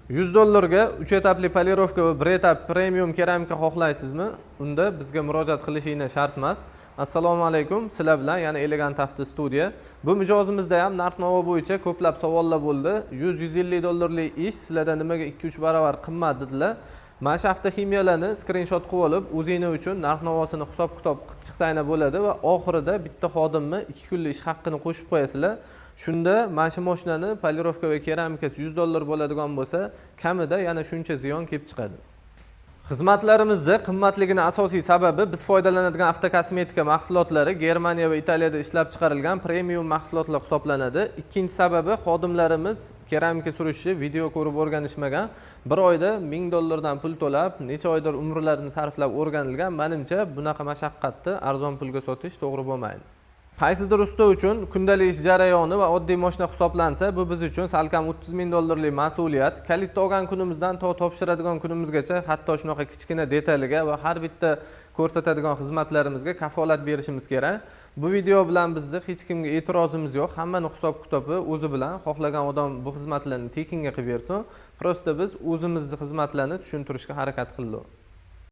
100 dollarga 3 etapli polirovka va 1 etap premium keramika xohlaysizmi? Unda bizga murojaat qilishinglar shart emas. Assalomu alaykum, sizlar bilan yana Elegant Avto Studiya. Bu mijozimizda ham narx-navo bo'yicha ko'plab savollar bo'ldi. 100-150 dollarlik ish sizlarda nimaga 2-3 barobar qimmat dedilar. Mana shu avtoximiyalarni skrinshot qilib olib, o'zinglar uchun narx-navosini hisob-kitob qilib chiqsanglar bo'ladi va oxirida bitta xodimni 2 kunlik ish haqqini qo'shib qo'yasizlar. Shunda mana shu mashinani polirovka va keramikasi 100 dollar bo'ladigan bo'lsa, kamida yana shuncha ziyon kelib chiqadi. Xizmatlarimizni qimmatligini asosiy sababi biz foydalanadigan avtokosmetika mahsulotlari Germaniya va Italiyada ishlab chiqarilgan premium mahsulotlar hisoblanadi. Ikkinchi sababi, xodimlarimiz keramika surishni video ko'rib o'rganishmagan. Bir oyda 1000 dollardan pul to'lab, necha oydir umrlarini sarflab o'rganilgan. Menimcha, bunaqa mashaqqatni arzon pulga sotish to'g'ri bo'lmaydi. Qaysidir usta uchun kundalik ish jarayoni va oddiy mashina hisoblansa, bu biz uchun salkam 30 ming dollarlik mas'uliyat. Kalitni olgan kunimizdan to topshiradigan kunimizgacha hatto shunaqa kichkina detaliga va har bitta ko'rsatadigan xizmatlarimizga kafolat berishimiz kerak. Bu video bilan bizni hech kimga e'tirozimiz yo'q. Hammani hisob kitobi o'zi bilan, xohlagan odam bu xizmatlarni tekinga qilib bersin. Просто biz o'zimizni xizmatlarni tushuntirishga harakat qildik.